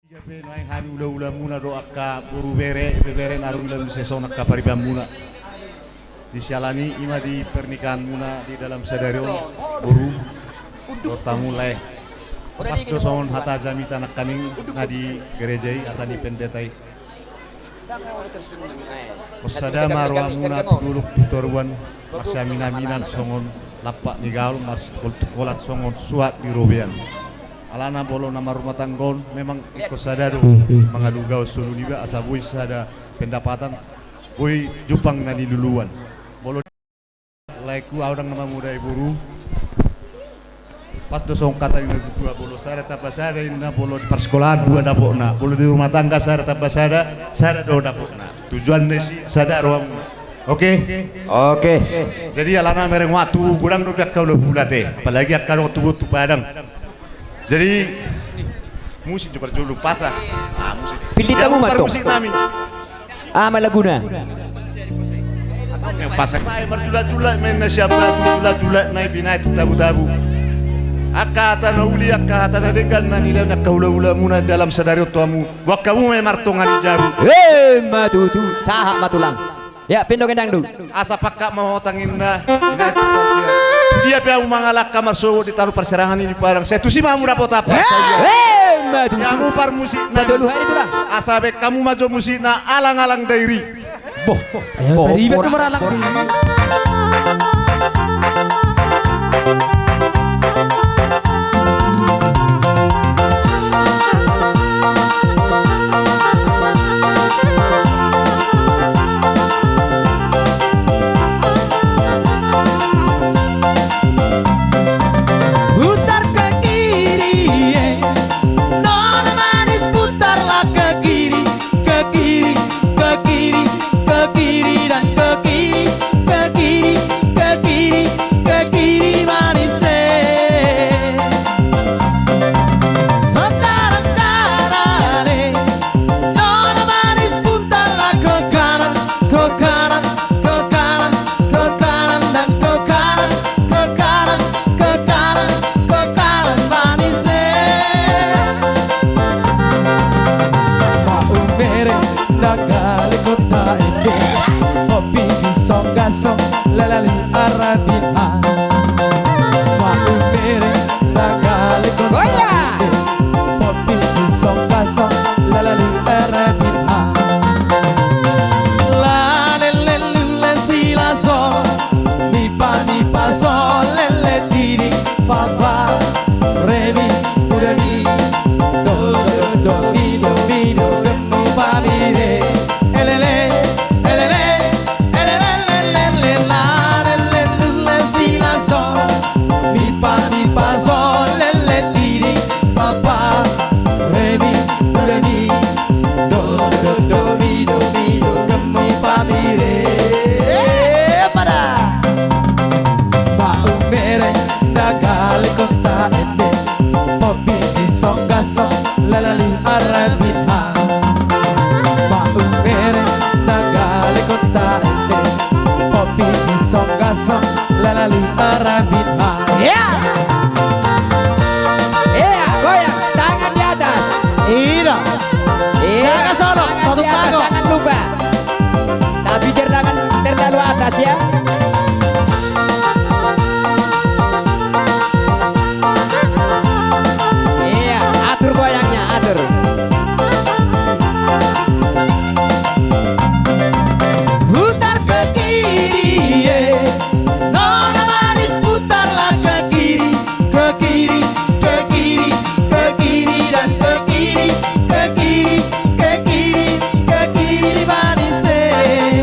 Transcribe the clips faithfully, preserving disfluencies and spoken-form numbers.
Ia pe nuaeng hami hulahulamuna do angka boru, bere, ibebere na ro di ulaon sian on, angka paribanmuna. Di siala ni i, ima di pernikahanmuna di dalam sadari on, boru, dohot hamu lae. Pas do songon hata jamita nangkaning na di gereja i, hata ni pendeta i. Sada ma rohamuna tu dolok tu toruan, marsiaminaminan songon lampak ni gaol, marsitukol-tukolan songon suhat di robean. Alana molo na marrumah tangga on memang ingkon sada do mangalugaon solu niba, asa boi sada pendapatan, boi jumpang na niluluan. Molo laengku, ahu ndang na mamodai boru. Pas do songon hata ni natuatua, molo sada tamba sada inna, molo di parsikolahan dua dapotna, molo di rumah tangga sada tamba sada, sada do dapotna. Tujuanna i sada rohamuna. Oke? Oke. Jadi alana mereng waktu, godang do angka hulahula te, apalagi angka dongan tubu tu Padang. Jadi musik jo parjolo, pasa. Ah, musik. Pilih tamu. Ia, ma mutar tu musik nami. Ah, ma laguna. Pasa. Sai marjulak-julak ma inna sian batu, julak-julak nai pinaet tu tabu-tabu. Angka hata na uli, angka hata na denggan na nilehon angka hulahulamuna dalam sadari on tu hamu, boan hamu ma i martonga ni jabu. Eh, ma tutu. Sahat ma tulang. Ia, pinda gendang do. Asa pangkat ma hotang inna, inna tu dia. Dia pe hamu mangalangka marsogot di tano parsirangan i di Padang, sai tusi ma hamu dapot apa. Eh, ma tutu. Ia, hamu parmusikna. Satu dua hari tulang. Asa baen hamu ma jo musikna, Alang-alang Dairi. Boh, boh, boh, boh, boh. Putar ke kiri, eh. Nona manis, putarlah ke kiri, ke kiri, ke kiri, ke kiri dan ke kiri, ke kiri, ke kiri, ke kiri manis, eh. Sekarang kanan, eh. Nona manis, putarlah ke kanan, ke kanan, ke kanan, ke kanan dan ke kanan, ke kanan, ke kanan, ke kanan manis, eh. Paumere, dagale kota ende, kopi pisong gasong, lalali arabiha. Paumere, dagale kota ende, kopi pisong gasong, lalali arabiha. Lalele lule silaso, mipa mipa so lele tiri, papa, remi, uremi, do do do do mi do mi do, demu pamire, elele, elele, elele, elele, lalele lule silaso, mipa mipa so lele tiri, papa, remi, uremi, do do do mi do mi do, demu pamire. Eh, pada. Paumere, dagale kota ende, kopi pisong gasong, lalali arabiha. Paumere, dagale kota ende, kopi pisong gasong, lalali arabiha. Ia. Ia, goyang, tangan di atas. Ida. Ia, jangan solo, tangan satu di atas, pago. Jangan lupa. Tapi jangan terlalu atas, ya. Ia, atur goyangnya, atur. Putar ke kiri, eh. Nona manis, putarlah ke kiri, ke kiri, ke kiri, ke kiri dan ke kiri, ke kiri, ke kiri, ke kiri manis, eh.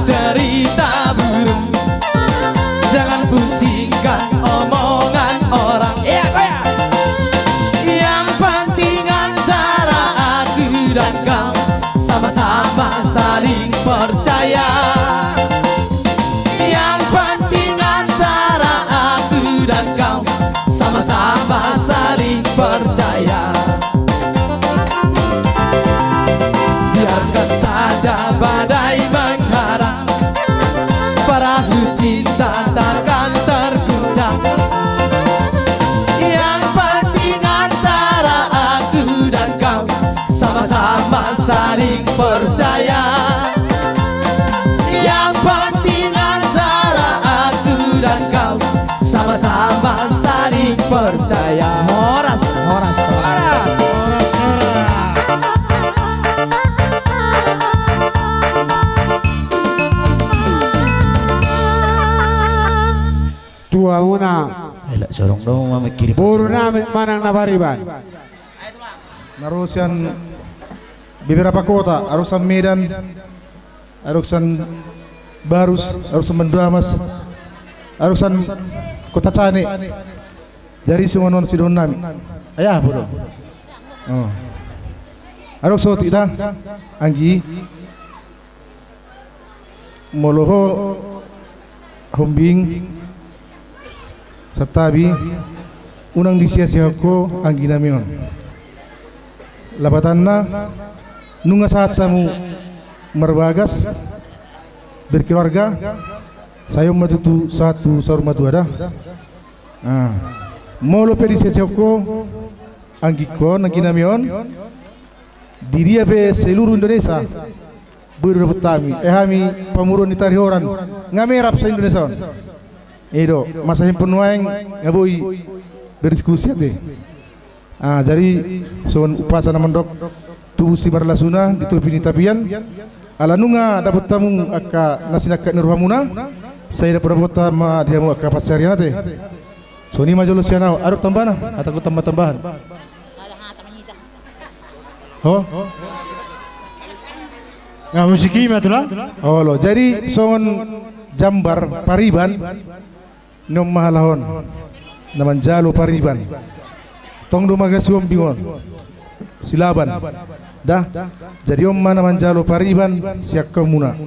Cerita burung, jangan pusingkan omongan orang. Iya, goyang. Yang penting antara aku dan kau sama-sama saling percaya. Yang penting antara aku dan kau sama-sama saling percaya. Biarkan saja badai menghadang, perahu cinta takkan terguncang. Yang penting antara aku dan kau sama-sama saling percaya. Yang penting antara aku dan kau sama-sama saling percaya. Horas, horas, horas. Tuamuna. Elak sorong dong mama kirim. Boru nami manang na pariban. Na ro sian beberapa kota, adong sian Medan, adong sian Barus, adong sian Banjarmasin, adong sian Kota Cane. Jadi songon on sidohonon nami. Ayah bodo. Oh. Adong sotik da, anggi. Molo ho hombing, santabi, unang disiasihon ho anggi nami on. Lapatanna, nunga sahat hamu marbagas, berkeluarga, sai on ma tutu sahat tu saur matua da. Ah. Molo pe disiasihon ho anggingkon, anggi nami on, di dia pe seluruh Indonesia, boi do dapot hami, eh, hami pamoruon ni Tarihoran, nga merap se-Indonesia on. I do, masa himpun nuaeng, nga boi berdiskusi ate. Ah, jadi, songon umpasa na mandok, tubu si marlasuna, di topi ni tapian, ala nunga dapot hamu angka na sinangkap ni rohamuna, sai dapot-dapot ma di hamu angka pansarian ate. Songon i ma jolo sian ahu, adong tambana, atau ku tamba-tambahan. Ho? Nga musik i ma tulang? Olo, jadi songon jambar pariban, ni on ma halak on na manjalo pariban. Tong do mangasuhon bingon. Silaban. Da. Jadi on ma na manjalo pariban sian hamuna.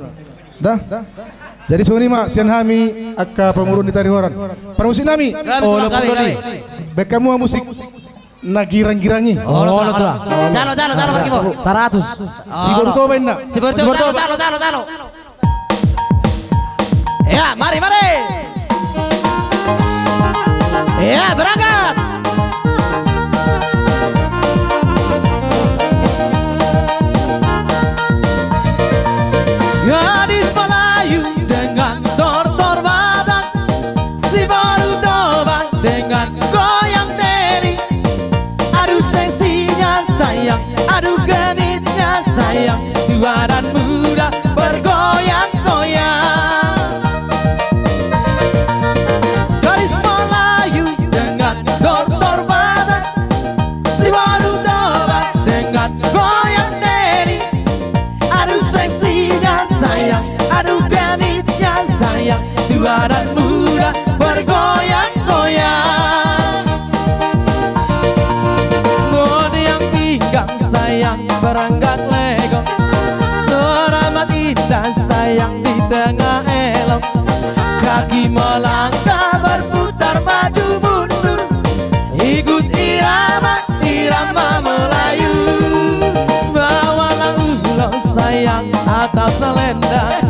Da. Jadi songon i ma sian hami angka pamoruon ni Tarihoran. Parmusik nami. Olo, olo, olo. Baen hamu ma musik na girang-girang i. Olo, olo, tulang. Jalo, jalo, jalo, margi bo. Saratus. Olo. Siboru Toba inna. Siboru Toba, jalo, jalo, jalo. Ya, mari, mari. Ya, berangkat. Gadis Melayu dengan tortor Batak, siboru Toba dengan goyang diri. Aduh seksinya sayang, aduh genitnya sayang, tua dan muda bergoyang-goyang. Gadis Melayu dengan tortor Batak, siboru Toba dengan goyang diri. Aduh seksinya sayang, aduh genitnya sayang, tua dan muda bergoyang-goyang. Gondang pinggang sayang, berangkat legong, teramat indah sayang di tengah elong. Kaki melangkah berputar maju mundur, ikut irama, irama Melayu. Bawalah ulos sayang atas selendang,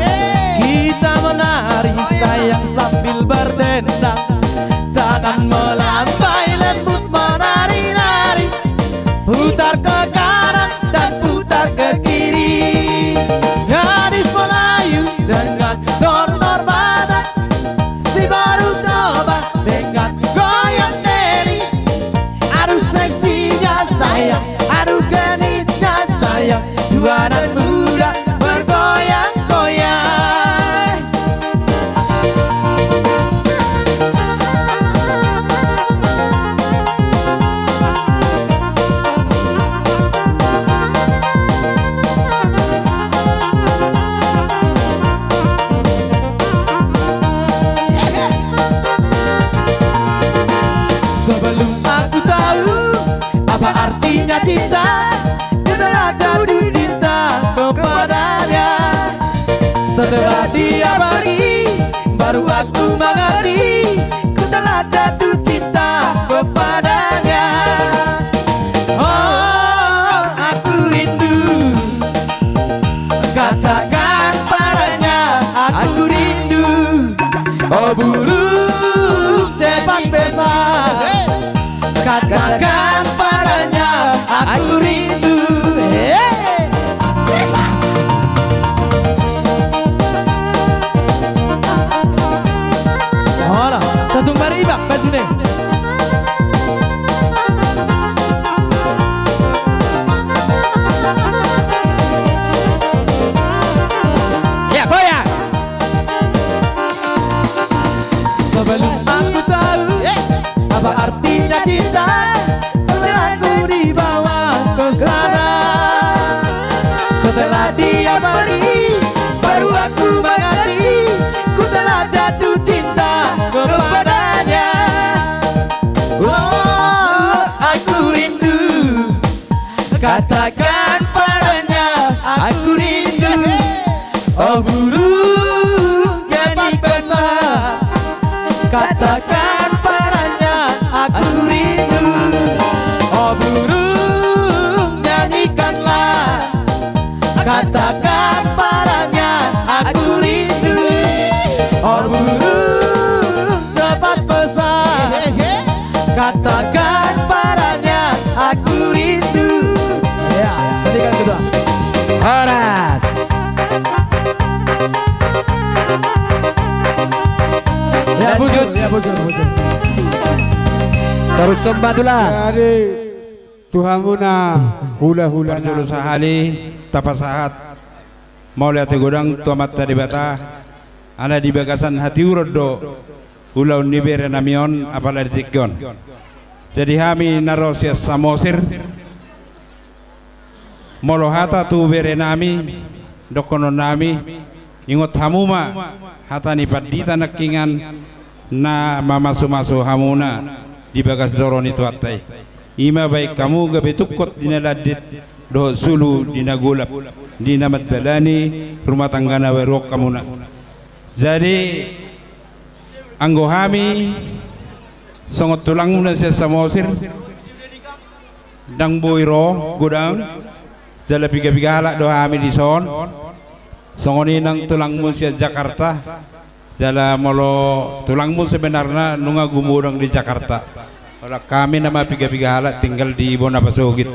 kita menari sayang sambil berdendang. Tangan melambai lembut menari-nari, putar ke kanan dan putar ke kiri. Gadis Melayu dengan tortor Batak, siboru Toba dengan goyang cinta, ku telah jatuh cinta kepadanya. Setelah dia pergi, baru aku mengerti, ku telah jatuh cinta kepadanya. Oh, aku rindu. Katakan padanya, aku rindu. Oh burung cepat besar. Katakan padanya, aku rindu. Hei. Ora, satu maribak bajune. Ya, goyang. Sebelum aku tahu apa artinya cinta, pernah aku dibawa ke sana. Setelah dia pergi, baru aku mengerti, ku telah jatuh cinta kepadanya. Oh, aku rindu. Katakan padanya, aku rindu. Oh burung jadi besar. Katakan padanya, aku rindu. Oh burung, nyanyikanlah. Katakan padanya, aku rindu. Oh burung cepat besar. Katakan padanya, aku rindu. Ya, sedihkan kedua. Horas. Ya, bujur, ya, bujur, bujur. Terus sembah tulang. Jadi, tu hamuna hula-hula. Parjolo sahali tapasahat mauliate godang tu Amanta Debata, ala di bagasan hatiuron do ulaon ni berenami on apala di tingki on. Jadi hami na ro sian Samosir, molo hata tu berenami, dohononnami, ingot hamu ma hata ni pandita nangkiningan na mamasu-masu hamuna di bagas joro ni Tuhanta i. Ima baen hamu gabe tungkot di na landit dohot sulu di na golap, di na mandalani rumah tangga na baru on hamuna. Jadi anggo hami songon tulangmu na sian Samosir, ndang boi ro godang, jala piga-piga halak do hami dison. Songon i nang tulangmu sian Jakarta, jala molo tulangmu sebenarna nunga gumodang di Jakarta. Holan hami nama piga-piga halak tinggal di bona pasogit.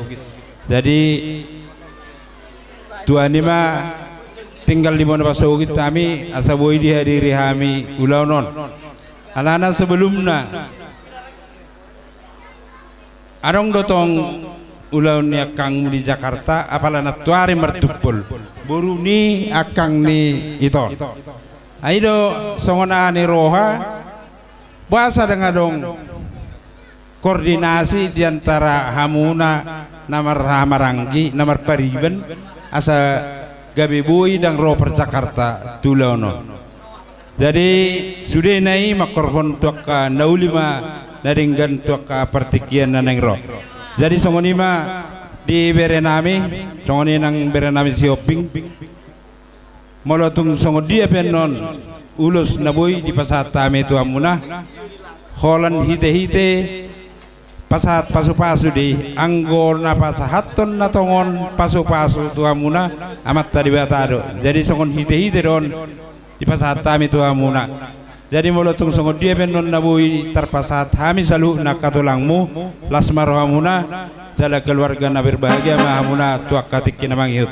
Jadi tuani ma tinggal di bona pasogit hami asa boi dihadiri hami ulaon on. Alana sebelumna adong do tong ulaon ni angkangmu di Jakarta, apala nantuari martumpol boru ni angkang ni ito on. Ai do songon aha ni roha, boasa ndang adong koordinasi di antara hamuna na marhahamaranggi, na marpariban, asa gabe boi ndang ro par Jakarta tu ulaon on. Jadi sudena i manghorhon tu angka na uli ma na denggan tu angka partingkian na naeng ro. Jadi songon i ma di berenami, songon i nang berenami Sihombing. Molo tung songon dia pe annon ulos na boi dipasahat hami tu hamuna, holan hite-hite pasahat pasu-pasu do i, anggo na pasahathon na tongon pasu-pasu tu hamuna Amanta Debata do. Jadi songon hite-hite do on dipasahat hami tu hamuna. Jadi molo tung songon dia pe annon na boi tarpasahat hami saluhutna angka tulangmu, las ma rohamuna, jala keluarga na berbahagia ma hamuna tu angka tingki na mangihut.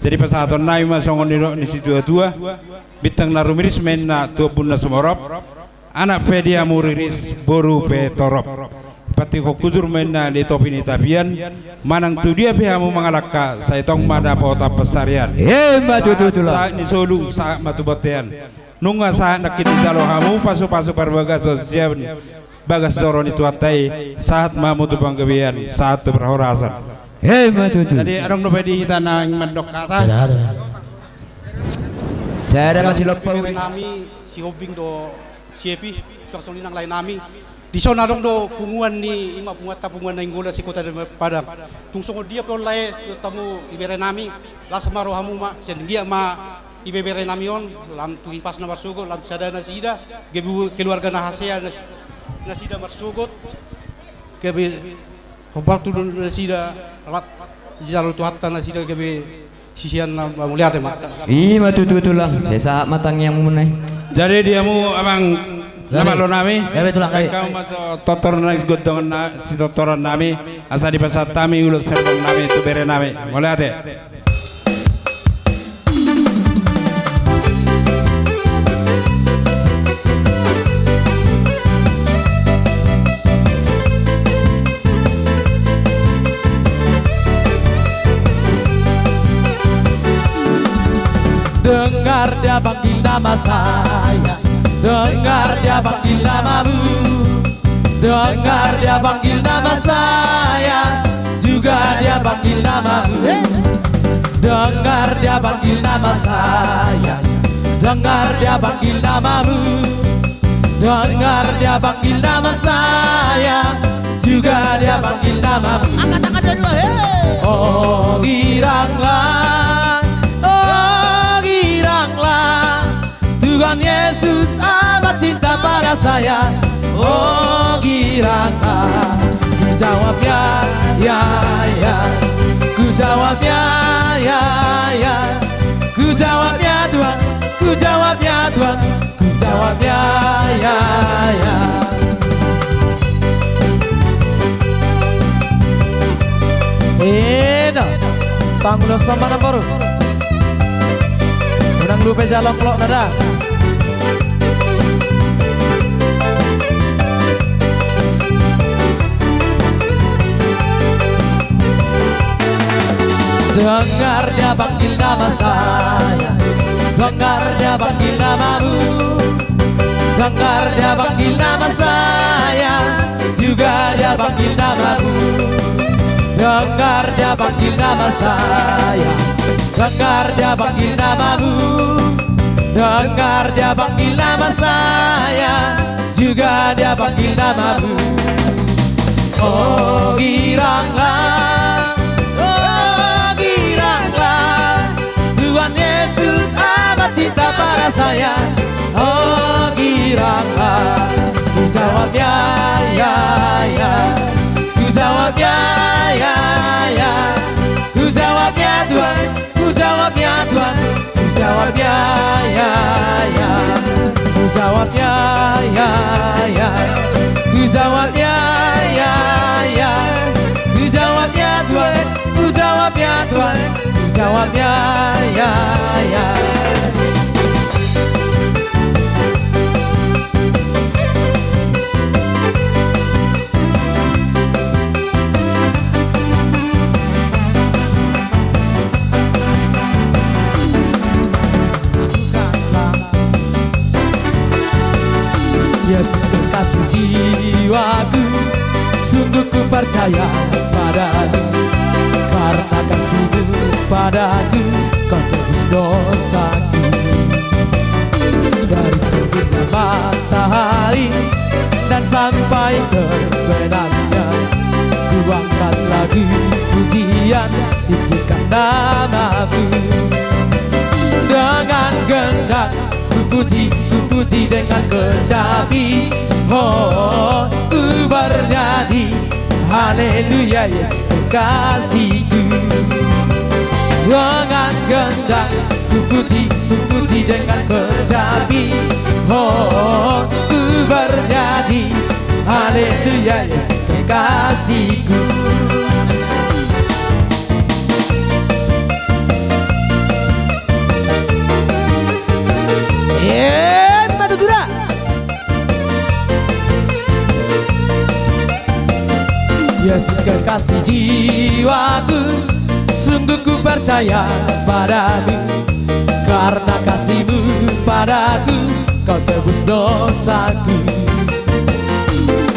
Jadi pasahatonnami ma songon nidok ni situa-tua, bintang na rumiris ma inna tu ombun na sumorop, anak pe di hamu riris, boru pe torop. Pantikhon hujur ma inna di topi ni tapian, manang tu dia pe hamu mangalangka, sai tong ma dapotan pansarian. Ima tutu, tulang. Sahat ni solu, sahat ma tu bontean. Nunga sahat nangkin dijalo hamu pasu-pasu parbagason sian bagas joro ni Tuhanta i, sahat ma hamu tu panggabean, sahat tu parhorasan. Ima tutu. Jadi adong dope di hita naeng mandok hata. Sada hata. Sada ma silompa. Berenami Sihombing do si Epi, suang songon i nang laenami. Dison adong do punguan ni, ima punguanta, Punguan Nainggolan se-Kota Padang. Tung songon dia pe on lae, tamu ibebere nami, las ma rohamu ma, sian dia ma ibebere nami on, lam tu hipasna marsogot, lam tu sada nasida, gabe keluarga na hasea nas-, nasida marsogot, gabe hombar tu nasida, lat, jalo Tuhanta nasida gabe sisean na mauliate ma. Ima tutu tulang, sai sahat ma tangiangmuna i. Jadi di hamu amang, gabe, na malo nami. Gabe tulang, gabe. Hamu ma so tortor na gondongan na, sitortoran nami, asa dipasahat hami ulos sermon nami tu bere nami. Mauliate. Dengar dia panggil nama saya, dengar dia panggil namamu. Dengar dia panggil nama saya, juga dia panggil namamu. Dengar dia panggil nama saya, dengar dia panggil namamu. Dengar dia panggil nama saya, juga dia panggil namamu. Angkat tangan dua-dua, he. Oh giranglah, oh giranglah, Tuhan Yesus amat cinta pada saya. Oh giranglah. Ku jawab ya, ya, ya. Ku jawab ya, ya, ya. Ku jawab ya Tuhan, ku jawab ya Tuhan. Ku jawab ya, ya, ya. Eno. Panguloson ma na boru. Unang lupa jalo klokna da. Dengar dia panggil nama saya, dengar dia panggil namamu. Dengar dia panggil nama saya, juga dia panggil namamu. Dengar dia panggil nama saya, dengar dia panggil namamu. Dengar dia panggil nama saya, juga dia panggil namamu. Oh giranglah, oh giranglah, Tuhan Yesus amat cinta pada saya. Oh giranglah. Ku jawab ya, ya, ya. Ku jawab ya, ya, ya. Ku jawab ya Tuhan. Ku jawab ya Tuhan, ku jawab ya, ya, ya. Ku jawab ya, ya, ya. Ku jawab ya, ya, ya. Ku jawab ya Tuhan, ku jawab ya Tuhan. Ku jawab ya, ya, ya. Yesus kekasih jiwaku, sungguh ku percaya padamu. Karena kasih-Mu padaku, Kau tebus dosaku. Dari terbitnya matahari dan sampai terbenamnya, ku angkat lagu pujian, tinggikan nama-Mu. Dengan gendang ku puji, ku puji dengan kecapi. Oh, ku bernyanyi, haleluya, Yesus kekasihku. Dengan gendang ku puji, ku puji dengan kecapi. Oh, ku bernyanyi, haleluya, Yesus kekasihku. Eh, madu dura. Yesus kekasih jiwaku, sungguh ku percaya padamu. Karena kasih-Mu padaku, Kau tebus dosaku.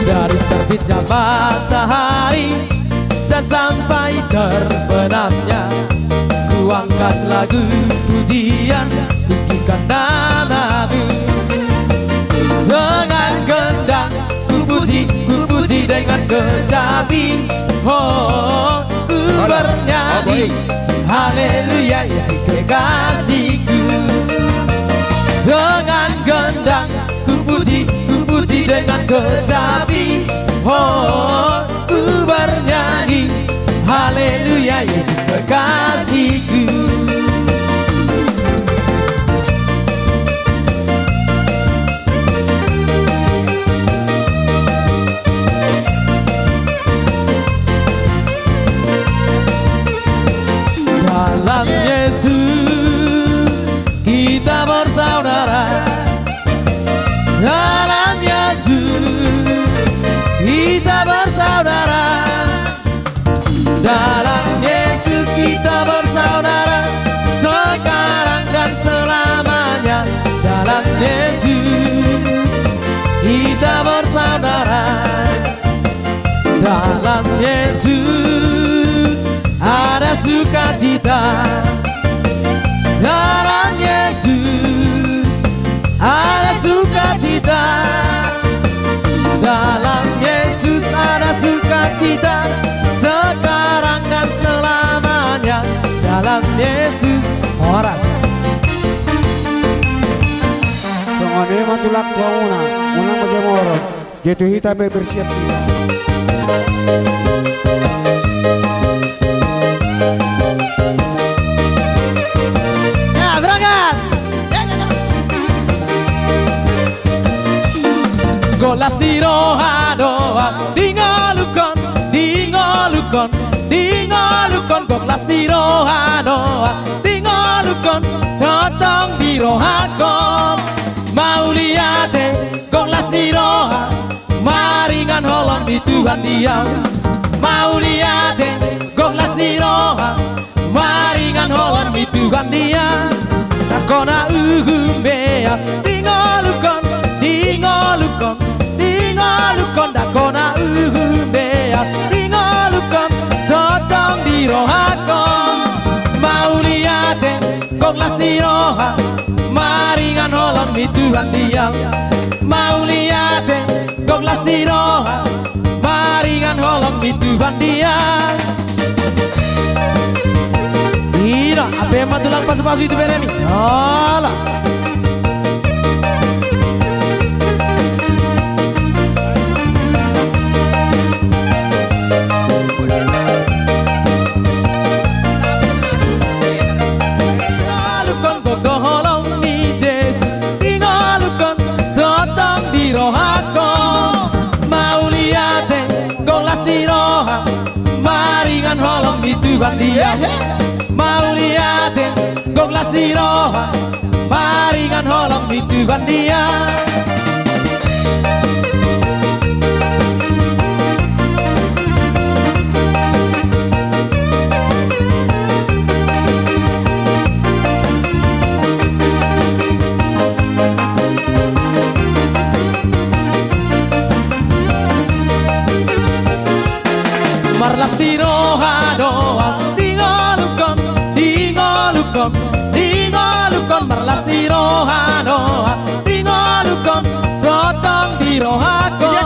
Dari terbitnya matahari dan sampai terbenamnya, ku angkat lagu pujian, tinggikan nama-Mu. Dengan gendang ku puji, Dengan kecapi, ho, ku bernyanyi. Haleluya, Yesus kekasihku. Dengan gendang ku puji, ku puji dengan kecapi, ho, ku bernyanyi. Haleluya, Yesus kekasihku. Dalam Yesus kita bersaudara. Dalam Yesus kita bersaudara. Dalam Yesus kita bersaudara, sekarang dan selamanya. Dalam Yesus kita bersaudara. Dalam Yesus ada sukacita. Dalam Yesus ada sukacita. Dalam Yesus ada sukacita, sekarang dan selamanya. Dalam Yesus. Horas. Songon i ma tulang, hamu na, unang ma jumolo. Jadi hita pe bersiap hita. Ya, berangkat. Gok las ni roha dohot di ngolungkon, di ngolungkon, di ngolungkon. Gok las ni roha dohot di ngolungkon, tongtong di rohangkon. Mauliate, gok las ni roha, maringan holong ni Tuhan di au. Mauliate, gok las ni roha, maringan holong ni Tuhan di au. Ndang hona uhum be au di ngolungkon, di ngolungkon, di ngolungkon. Ndang hona uhum be au di ngolungkon, tongtong di rohangkon. Mauliate, gok las ni roha, maringan holong ni Tuhan di au. Mauliate, gok las ni roha, maringan holong ni Tuhan di au. Ida, ampe ma tulang, pasu-pasu i tu beremi. Alah. Di ngolungkon gok do holong ni Jesus, di ngolungkon tongtong di rohangkon. Mauliate, gok las ni roha, maringan holong ni Tuhan di au. Mauliate, gok las ni roha, maringan holong ni Tuhan di au. Marlas ni roha do au di ngolungkon, di ngolungkon, di ngolungkon. Marlas ni roha do au di ngolungkon, tongtong di rohangkon.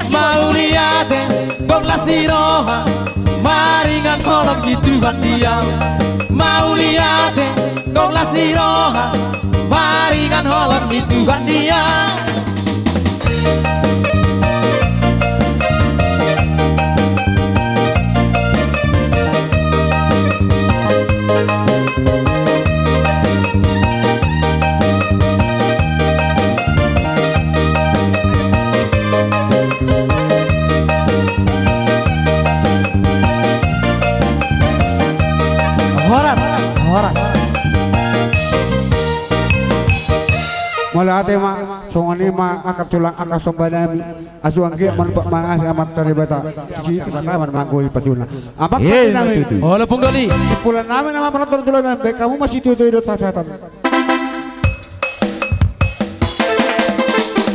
Mauliate, gok las ni roha, maringan holong ni Tuhan di au. Mauliate, gok las ni roha, maringan holong ni Tuhan di au. Horas, horas. Mauliate ma, songon i ma angka tulang, angka somba nami. Asa anggiat ma mangasi Amanta Debata, sititi ma manggohi pasu-pasuna. Amang pande nami. Olo, Pung Doli. Simpulan nami nama penonton, tulang nami, baen hamu ma sitio-tio dohot hasahatan.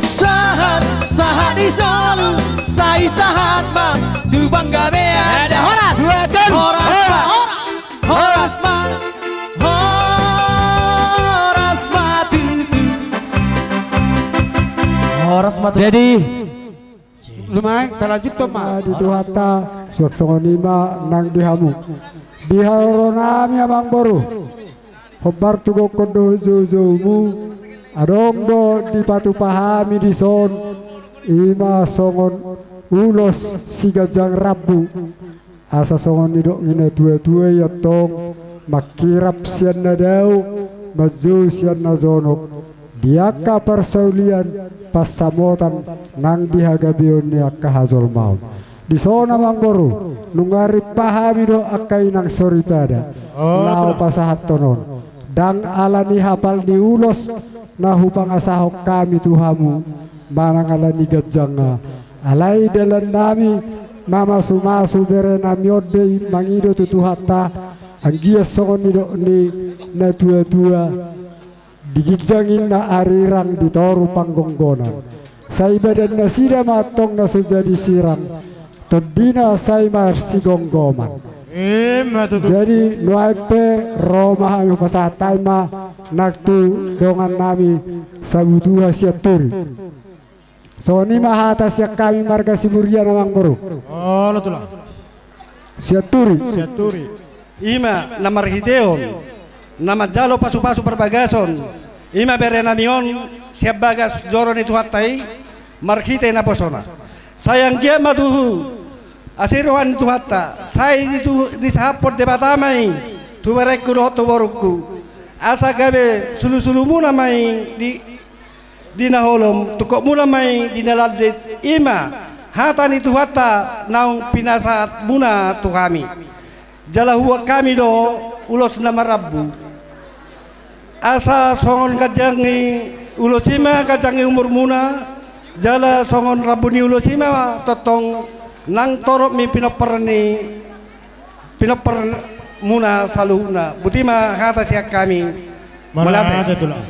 Sahat, sahat di solu, sai sahat ma tu panggabean. Ada horas. Horas, horas. Horas ma, horas ma tutu. Horas ma tutu. Jadi, Tumaeng, talanjuthon ma. Di Tuhanta, suang songon i ma nang di hamu. Di haroronami, amang boru, hombar tu gokhon dohot joujoumu, adong do dipatupa hami dison, i ma songon ulos siganjang rambu. Asa songon nidok ni natuatua i, antong mangkirap sian na dao, manjou sian na jonok, di angka parsaulian pansamotan nang di hagabeon ni angka hajolmaon. Dison, amang boru, nunga rimpa hami dohot angka inang soripada. Oh, laho pasahathon on. Ndang ala ni hapal ni ulos na hupangasahon hami tu hamu, manang ala ni ganjangna. Alai dalannami mamasumasu berenami on do i mangido tu Tuhanta, anggiat songon nidok ni natuatua, di ginjang inna arirang, di toru panggonggonan. Sai badan nasida ma antong na so jadi sirang, tondina sai marsigomgoman. Ima tutu. Jadi nuaeng pe ro ma hami, pasahat hami ma nang tu dongannami Sabutuha Sianturi. Songon i ma hata sian hami marga Siburian, amang boru. Olo, tulang. Sianturi. Sianturi. Ima na marhitehon na manjalo pasupasu parbagason, ima berenami on sian bagas joro ni Tuhanta i, marhite naposona. Sai anggiat ma tuhu asi roha ni Tuhanta, sai ditu-, disahaphon Debata ma i tu berengku dohot tu borungku, asa gabe sulusulumuna ma i di, di na holom, tungkotmuna ma i di na landit, ima hata ni Tuhanta naung pinasahatmuna tu hami. Jala huboan hami do ulos na marrambu. Asa songon ganjang ni ulos i ma ganjang ni umurmuna, jala songon rambu ni ulos i ma tongtong nang torop ni pinompar ni, pinomparmuna saluhutna. Boti ma hata sian hami. Mauliate. Mauliate, tulang.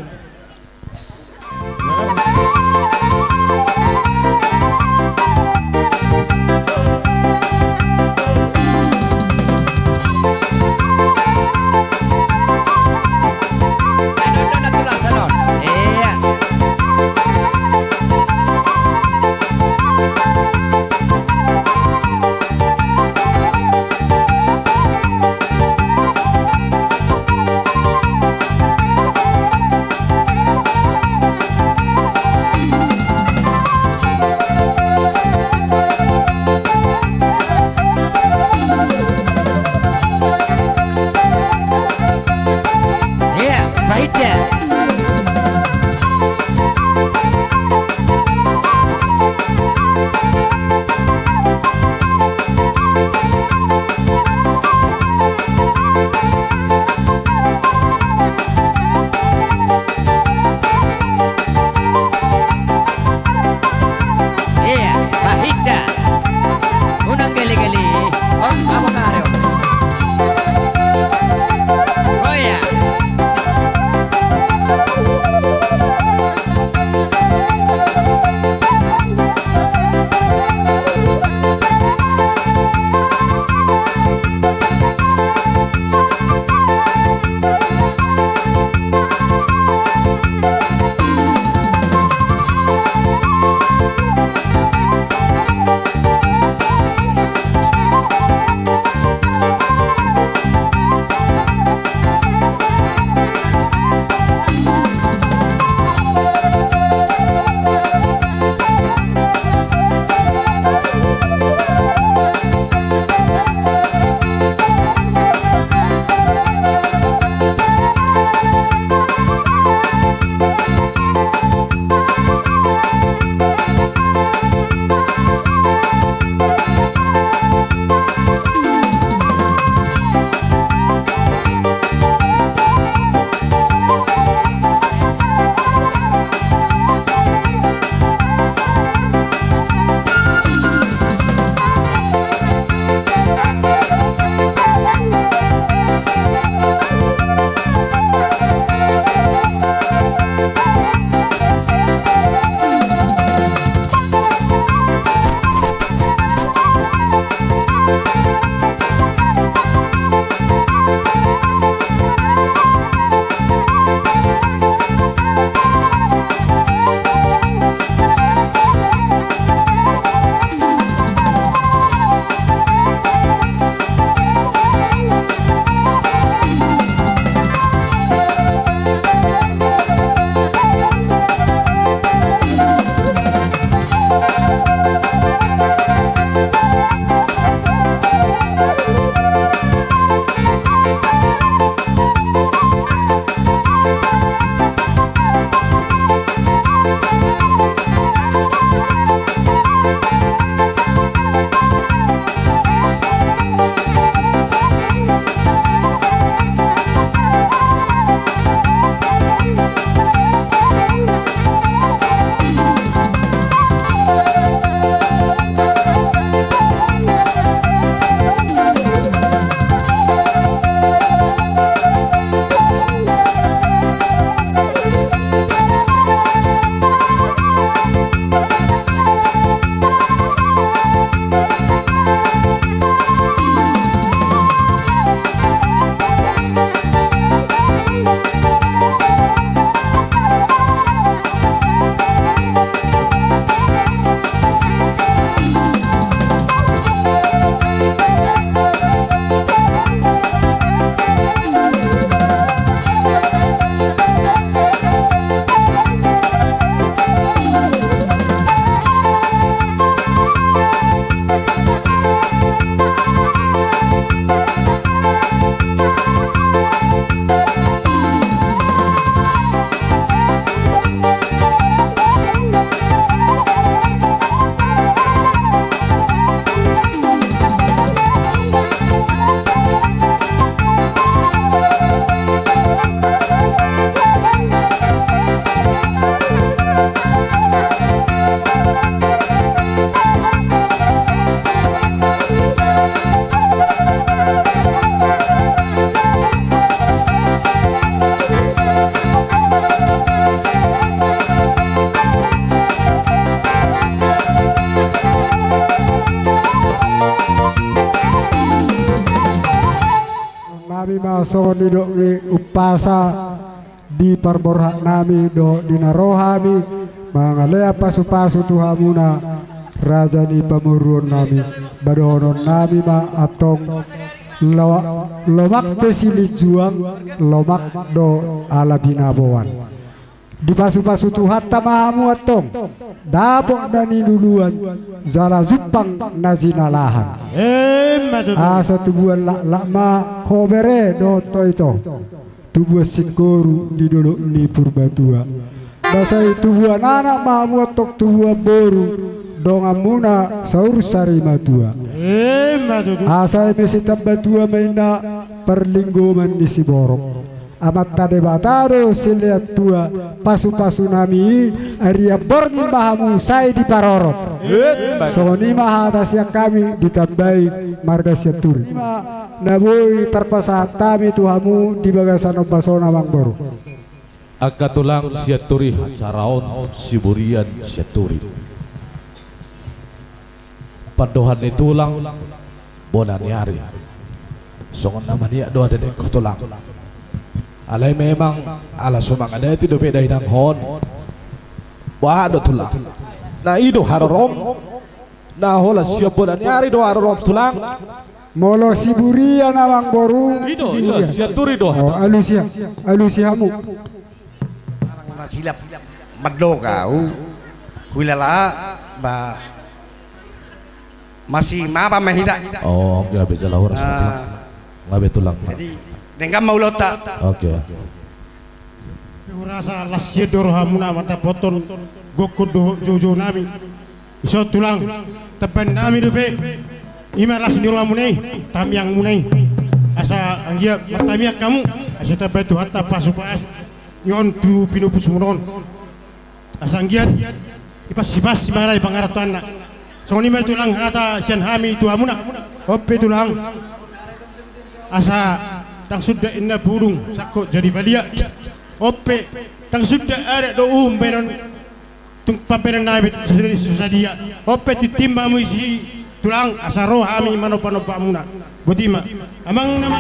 Nami ma songon nidok ni umpasa di parborhat nami dohot di na ro hami mangalehon pasupasu tu hamuna, raja ni pamoruon nami. Ba dohonon nami ma antong, lo-, lomak pe silinjuang, lomak do ala binaboan. Dipasupasu Tuhanta ma hamu antong, dapot na niluluan, jala jumpang na jinalahan. Emma tutu. Asa tubuan laklak ma ho bere dohot ho ito, tubuan singkoru di dolok ni Purbatua. Ba sai tubuan anak ma hamu antong, tubuan boru, donganmuna saur sarimatua. Emma tutu. Asa eme sitamba tua ma inna parlinggoman ni siborok. Amanta Debata do silehon tua, pasupasu nami i, arian borngin ma hamu sai diparorot. Emma. Songon i ma hata sian hami ditambai marga Sianturi. Na boi tarpasahat hami tu hamu di bagasan ombas on, amangboru. Angka tulang Sianturi, acara on Siburian Sianturi. Pandohan ni tulang, bona ni ari. Songon na maniak do ate dengko tulang. Alai memang ala so mangadati dope dainangkon. Boha do tulang? Na i do harorom. Na holan sian bona ni ari do harorom tulang. Molo Siburian, amangboru. I do, i do, Siburian. Sianturi do. Oh, alusi, alusi hamu. Arang na silap mandok au, huilala, ba, masih maba ma hita. Oh, gabe jala horas. Ah. Gabe tulang. Jadi, denggan ma ulaonta. Oke. Hurasa las sian do rohamuna mandapothon gokhon dohot joujou nami. Ison tulang, tambai nami dope, i ma las ni rohamuna i, tamiangmuna i. Asa anggiat martamiang hamu, asa tambai Tuhanta pasupasu ni on tu pinupusmuna on. Asa anggiat dipasipasi ma na di pangarantoanna. Songon i ma tulang hata sian hami tu hamuna. On pe tulang, asa ndang suda inna pudung sangkot jadi balian. On pe ndang suda adat dohot uhum baenon. Tung pambaenon nami tu sadia, on pe tintin ma hamu disi tulang, asa ro hami manombanomba hamuna. Boti ma. Amang nama.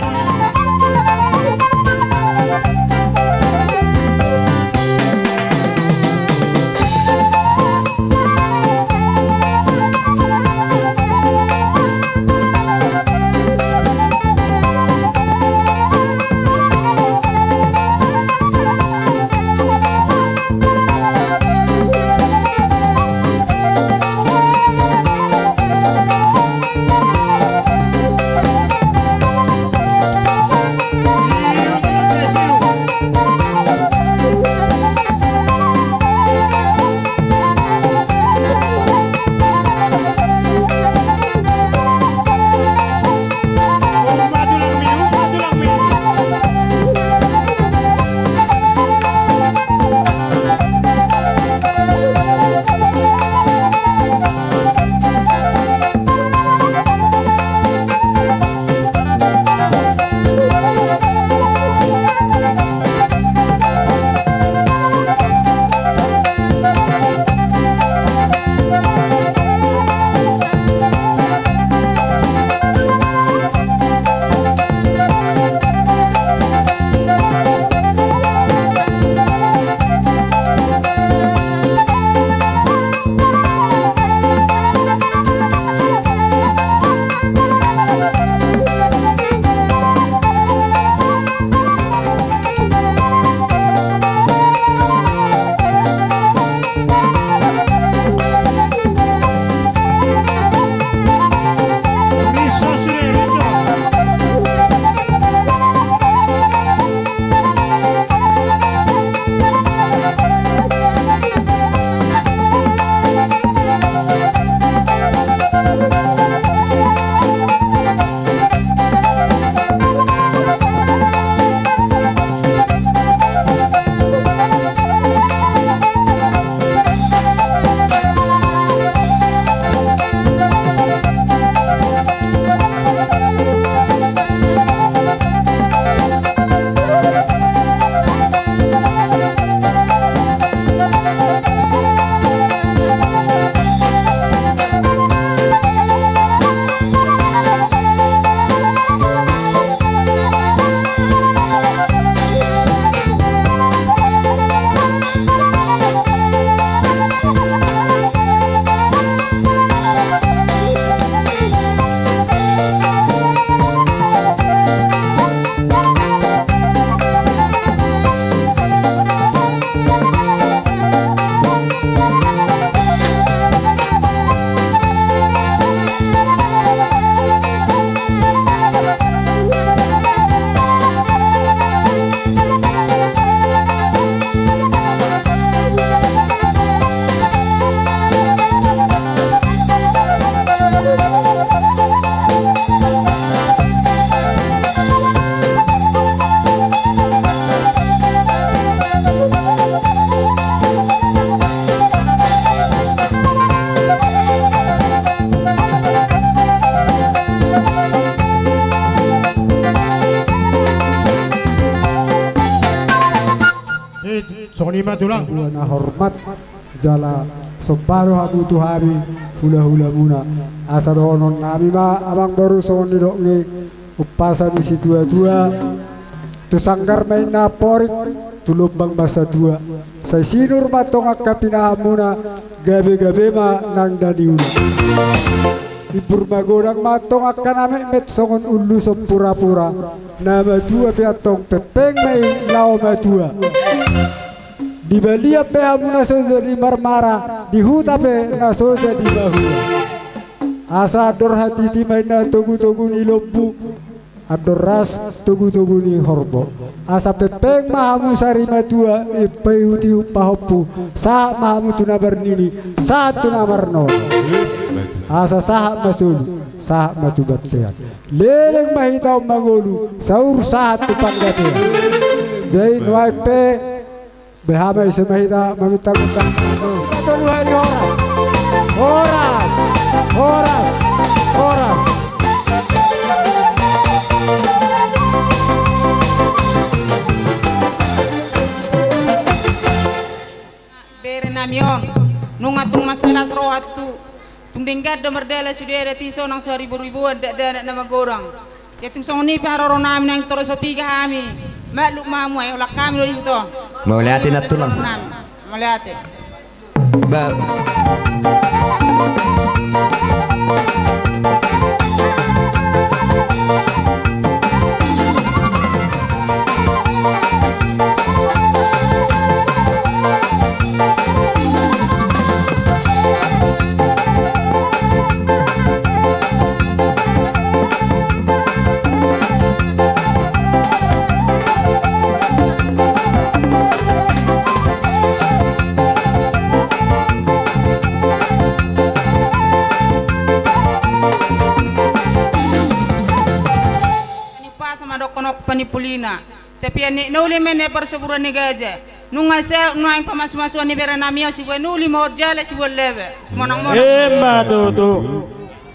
Songon i ma tulang. Buana hormat jala somba do hamu tu hami hulahulamuna. Asa dohononnami ma amangboru songon nidokna i, umpasa ni situatua: Tu sanggar ma inna amporik, tu lombang ma satua. Sai sinur ma antong angka pinahanmuna, gabegabe ma nang na niula. Imbur magodang ma antong angka na metmet songon uluson purapura. Na matua pe antong pengpeng ma i laho matua. Di balian pe hamu na so jadi marmara, di huta pe na so jadi mahua. Asa andor hatiti ma inna togutogu ni lombu, andor ras togutogu ni horbo. Asa pengpeng ma hamu sari matua, i paihutihut pahompu, sahat ma hamu tu na marnini, sahat tu na marnono. Asa sahat ma solu, sahat ma tu bontean. Leleng ma hita on mangolu, saur sahat tu panggabean. Jadi nuaeng pe, beha ma ise ma hita mamintangintang. Tolu hali horas. Horas. Horas. Horas. Bere nami on, nunga tung mansai las roha tutu. Tung denggan do mardalan sude adat i, sonang so hariboriboan dakdanak na magodang. Ia tung songon i pe haroro nami, naeng torop so piga hami. Maklum ma hamu, ai holan hami do di huta on. Mauliate nantulang. Mauliate. Ba. Ni umpasa ma dohonon panimpulina. Tapian ni na uli ma inna parsaburan ni gaja. Nunga saut nuaeng pamasumasuon ni bere nami on, sibuan uli ma horja laho sibuan lebe. Simonangmonang. Emma tutu.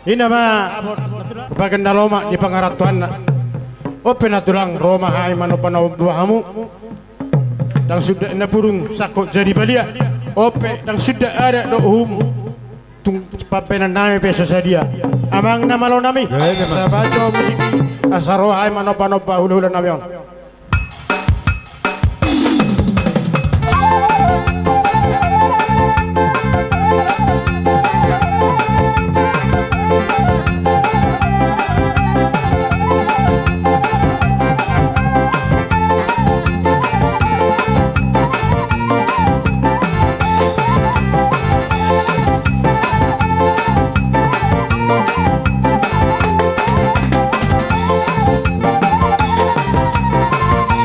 Inna ma bagen na lomak di pangarantoanna. On pe nantulang, ro ma hami manombanomba hamu. Ndang suda na burung sangkot jadi balian. On pe ndang suda adat dohot uhum. Tung pambahenan nami pe so sadia. Amang na malo nami. Sabaco musik i, asa ro hami manombanomba hulahula nami on.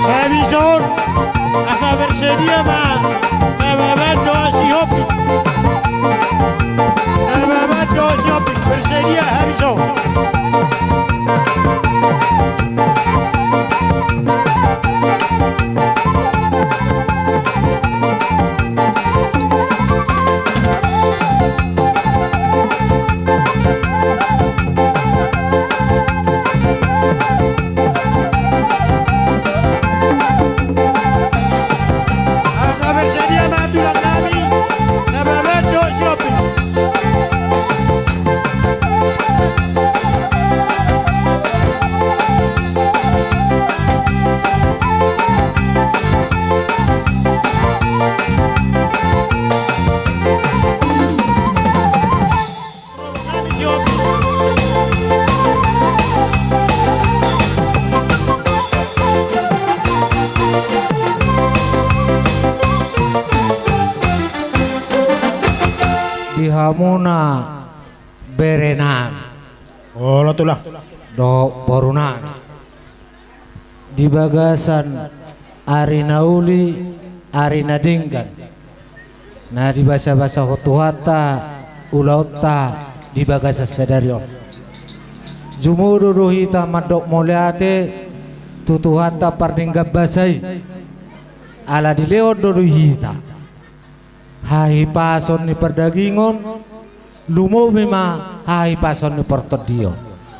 Habis on, asa bersedia ma. Nababan dohot si Hopi. Nababan dohot si Hopi. Bersedia habis on. Asa bersedia ma tulang nami, Nababan dohot si Hopi. Di hamuna berenami. Olo tulang. Dohot borunami. Di bagasan ari na uli, ari na denggan, na dibasabasahon Tuhanta ulaonta di bagasan sadari on. Jumolo do hita mandok mauliate tu Tuhanta pardenggan basa i. Ala dilehon do di hita hahipason ni pardagingon, lumobi ma hahipason ni partondion.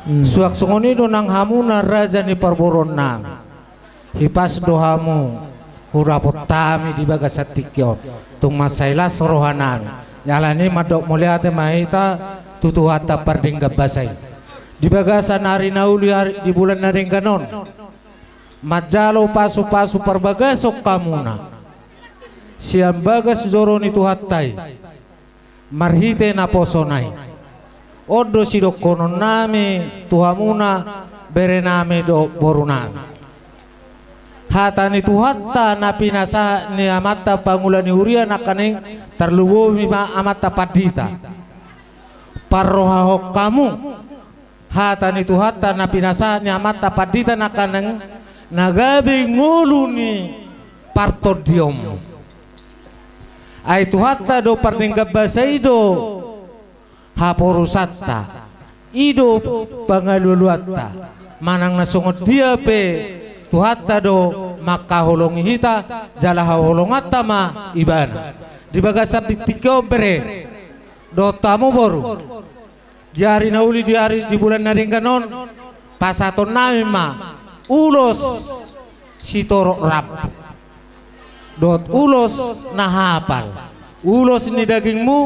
Hmm. Suang songon i do nang hamuna raja ni parboruonnami. Hipas do hamu hurapot hami di bagasan tingki on. Tung mansai las rohanami. Alani i mandok mauliate ma hita tu Tuhanta pardenggan basa i. Di bagasan ari na uli, ari di bulan na denggan on, manjalo pasupasu parbagason hamuna sian bagas joro ni Tuhanta i, marhite naposona i. On do sidohononnami tu hamuna, berenami dohot borunami. Hata ni Tuhanta na pinasahat ni amanta pangula ni huria nangkaning, tarlumobi ma amanta pandita. Parrohahon hamu hata ni Tuhanta na pinasahat ni amanta pandita nangkaning, na gabe ngolu ni partondionmu. Ai Tuhanta do pardenggan basa i do haporusanta, i do pangalualuanta. Manang na songon dia pe, Tuhanta do mangkaholongi hita, jala haholonganta ma Ibana. Di bagasan tingki on bere dohot hamu boru, di ari na uli, di ari di bulan na denggan on, pasahatonnami ma ulos sitorop rambu dohot ulos na hapal, ulos ni dagingmu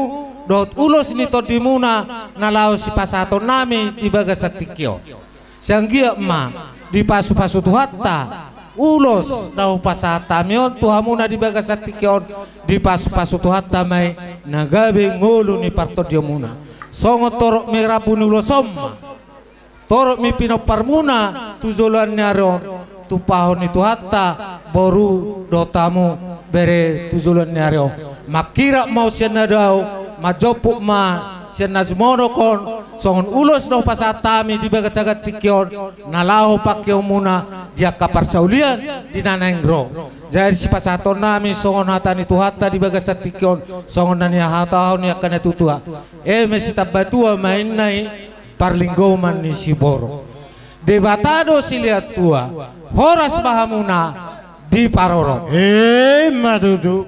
dohot ulos ni tondimuna, na laho sipasahatonnami di bagasan tingki on. Sai anggiat ma dipasupasu Tuhanta ulos na hupasahat hami on tu hamuna di bagasan tingki on, dipasupasu Tuhanta ma i na gabe ngolu ni partondionmuna. Songon torop ni rambu ni ulos on ma, torop ni pinomparmuna tu joloan ni ari on, tumpahon ni Tuhanta, boru dohot hamu bere, tu joloan ni ari on. Manghirim ma on sian na dao, manjomput ma sian na jumonok on, songon ulos na hupasahat hami di bagasan tingki on, na laho pangkeonmuna di angka parsaulian di na naeng ro. Jadi sipasahatonnami songon hata ni Tuhanta di bagasan tingki on, songon na nihatahon ni angka na tuatua. Eme sitambatua ma inna i, parlinggoman ni siborok. Debata do silehon tua, horas ma hamuna diparorot. Ima tutu.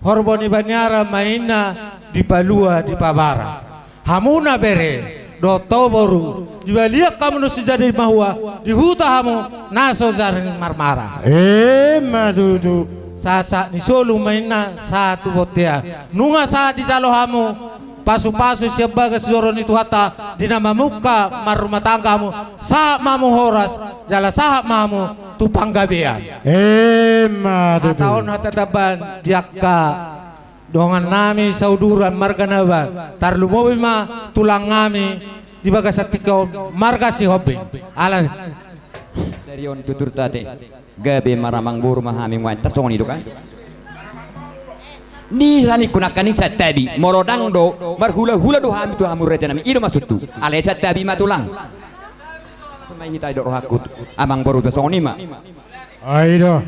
Horbo ni baniara ma inna dipalua dipabara. Hamuna bere dohot ho boru, dibalian hamu na so jadi mahua, dihuta hamu na so jadi marmara. Ima tutu. Sahat-sahat ni solu ma inna sahat tu bontean. Nunga sahat dijalo hamu pasupasu sian bagas joro ni Tuhanta, di na mamungka marrumah tangga hamu, sahat ma hamu horas, jala sahat ma hamu tu panggabean. Ima tutu. Hata on hata taban di angka dongannami sauduran marga Nababan, tarlumobi ma tulangnami di bagasan tingki on marga Sihombing. Ala. Dari on tutur tate. Gabe ma amang boru ma hami muaenta songon i do kan. Di saningku nangkaning santabi, molo ndang do marhulahula do hami tu hamu rajanami, i do maksudhu. Alai santabi ma tulang. Songon i hita i do rohangku, amang boru, songon i ma. Ai do.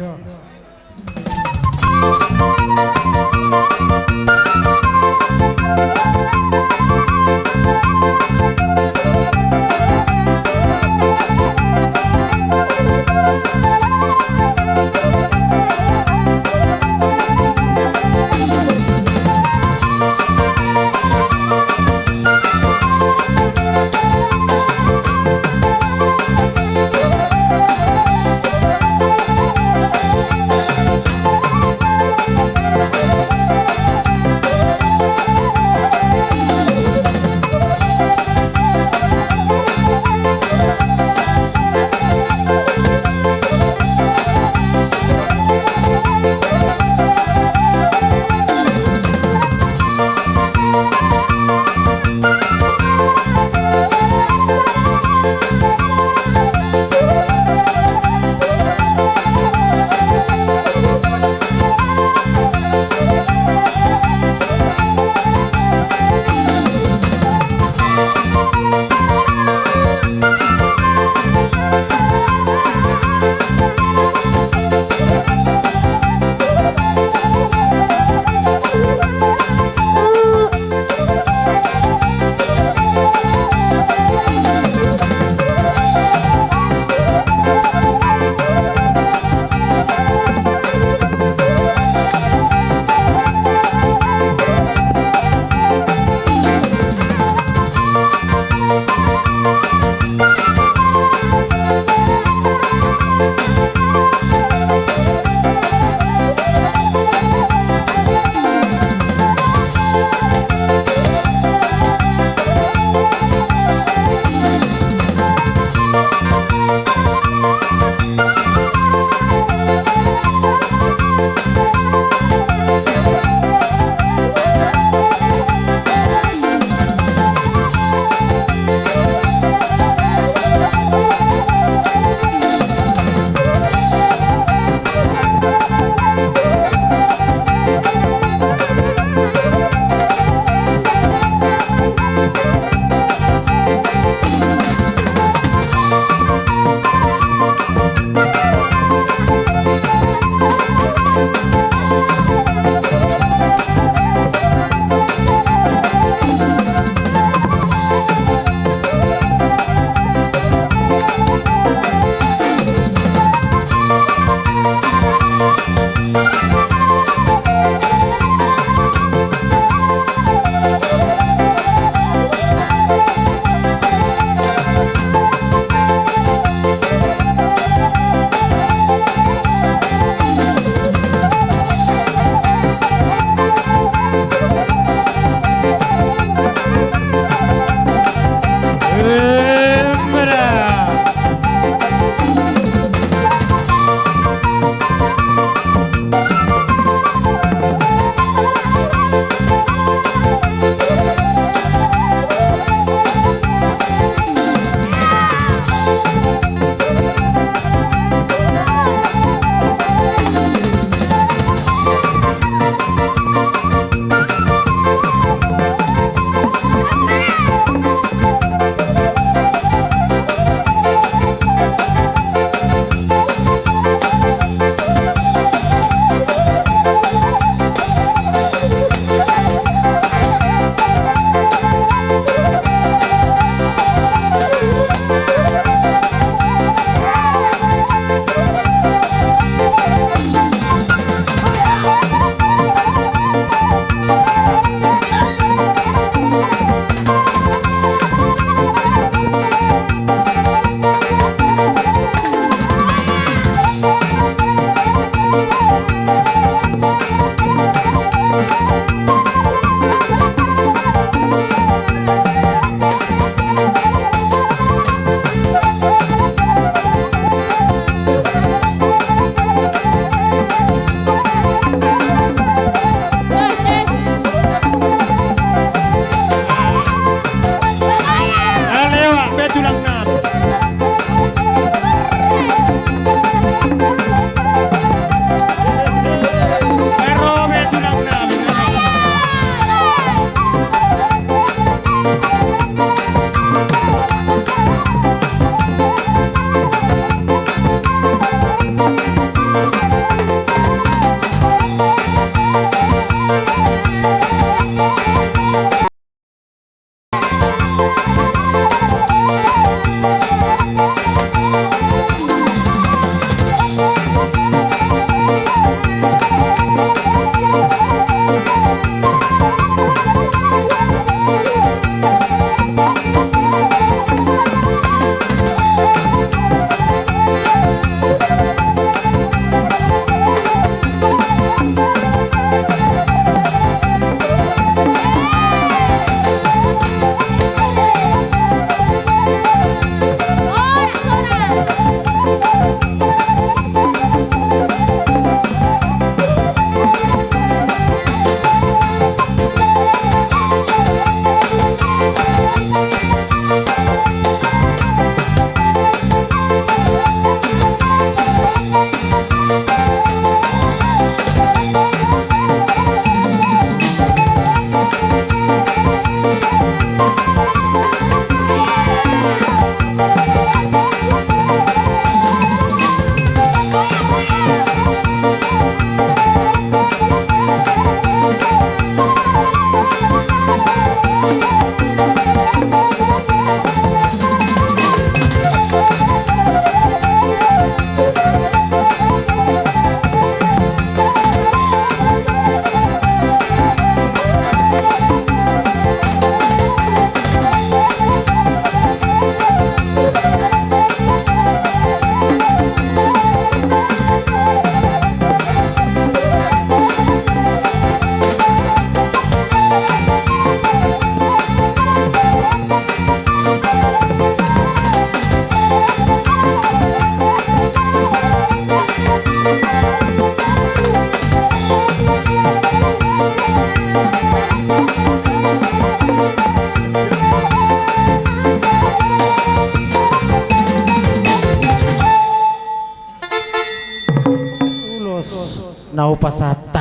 na hupasahat.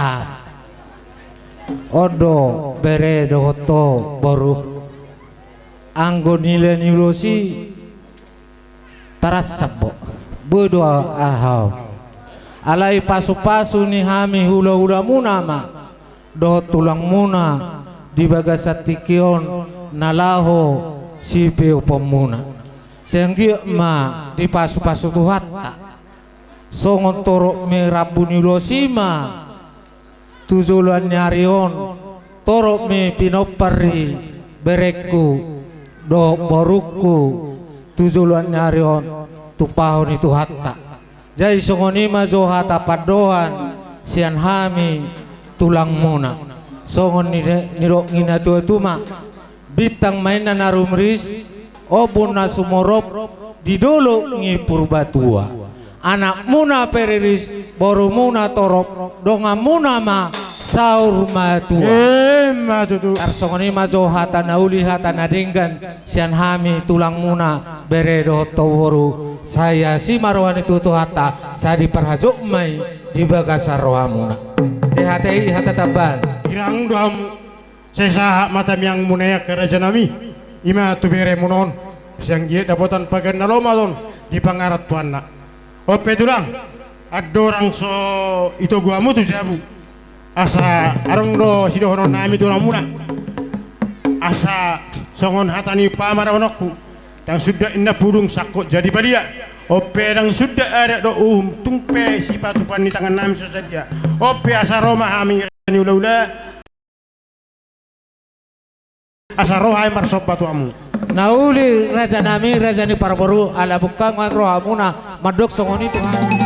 On do bere dohot ho boru. Anggo nilai ni ulos i tarasap bo. Boi do aha. Alai pasupasu ni hami hulahulamuna ma dohot tulangmuna di bagasan tingki on na laho sipeoponmuna. Sai anggiat ma dipasupasu Tuhanta. Songon torop ni rambu ni ulos i ma tu joloan ni ari on, torop ni pinompar ni berengku dohot borungku tu joloan ni ari on, tumpahon ni Tuhanta. Jadi songon i ma jo hata pandohan sian hami tulangmuna. Songon ni, nidok ni natuatua ma, bintang ma inna na rumiris, ombun na sumorop di dolok ni Purbatua. Anakmuna pe riris, borumuna torop, donganmuna ma saur matua. Ima tutu. Tarsongon i ma jo hata na uli, hata na denggan sian hami tulangmuna, bere dohot ho boru, sai asi ma roha ni Tuhanta, sai diparhajot ma i di bagasan rohamuna. Jadi hata i hata tambahan. Girang do hamu. Sai sahat ma tamiangmuna i angka rajanami, ima tu beremuna on, sai anggiat dapotan pagan na lomo ma on di pangarantoanna. On pe tulang, andorang so itogu hamu tu jabu, asa adong do sidohononnami tulangmuna. Asa songon hata ni umpama dohononku, ndang sundat inna pudung sangkot jadi palia. On pe ndang sundat adat dohot uhum, tung pe sipatupaon ni tangannami so sadia. On pe asa ro ma hami ni hulahula. Asa ro hami marsomba tu hamu. Na uli rajanami, raja ni parboru, ala bungka nang rohamuna mandok songon i tu hami.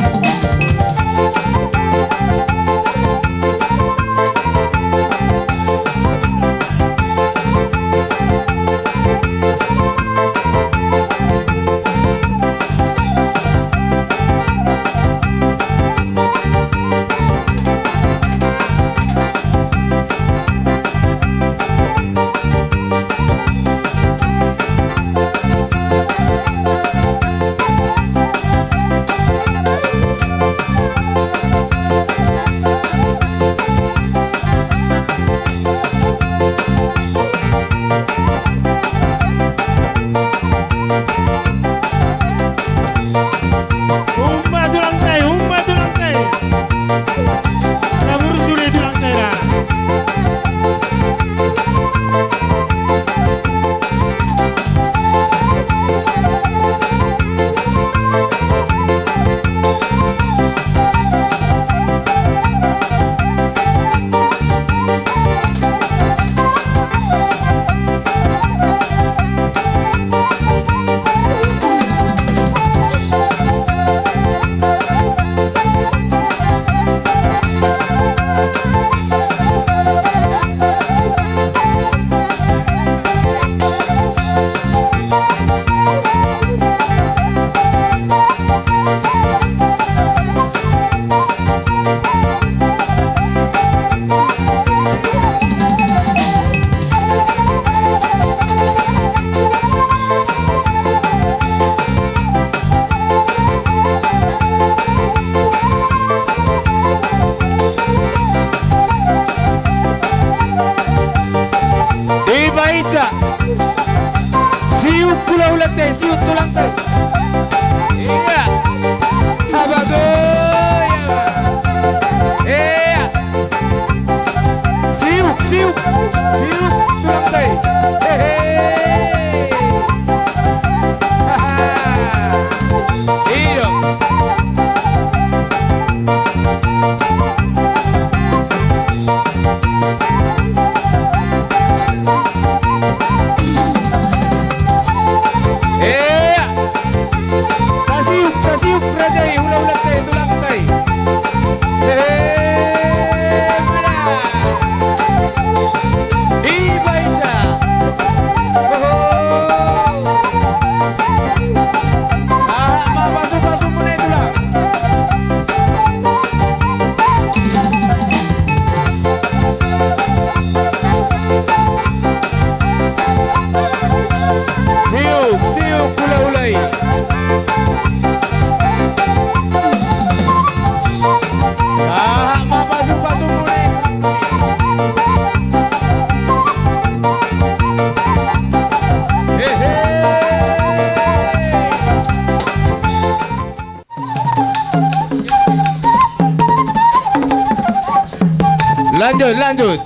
Lanjut, lanjut.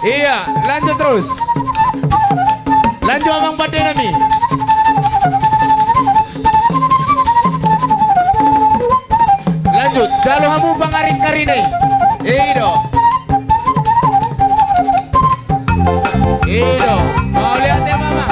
Iya, lanjut terus. Lanjut, amang pande nami. Lanjut, jalo hamu pangaring-karing i. I do. I do. Mauliate ma, amang.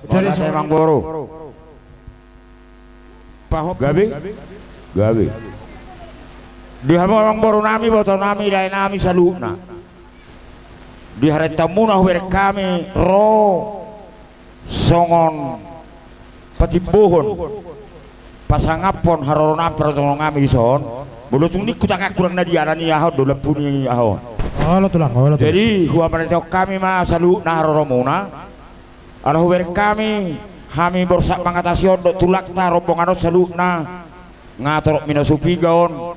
Jadi, amang boru. Gabe? Gabe. Di hamu amang boru nami, boto nami, lae nami saluhutna. Di harentaon muna hubereng hami ro songon patimbohon, pasangaphon haroro nami, partondion nami dison. Molo tung ningku tangan kurang na dialan i, aha on do lampu ni aha on. Olo tulang, olo tulang. Jadi huamarentehon hami ma saluhutna haroro muna. Ala hubereng hami, hami borsak mangatasi on dohot tulangta rombongan on saluhutna, nga torop mina supiga on.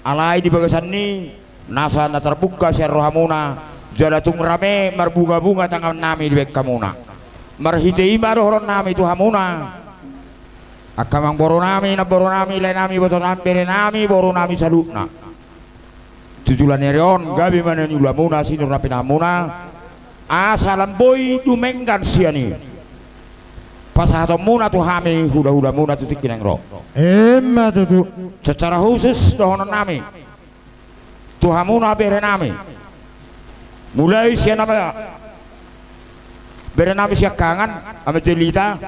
Alai di bagasan ni nasa na tarbuka sian rohamuna, jala tung rame marbunga-bunga tangan nami dibahen hamuna. Marhite i ma dohonon nami tu hamuna, angka amang boru nami, namboru nami, lae nami, boto nami, bere nami, boru nami saluhutna. Tu joloan ni ari on gabe ma na niulamuna, sinur na pinahanmuna, asa lam boi dumenggan sian i pasahatonmuna tu hami hula-hulamuna tu tingki na naeng ro. Emma tutu. Secara khusus dohonon nami tu hamuna bere nami, mulai sian ama bere nami siangkangan, ama Jelita,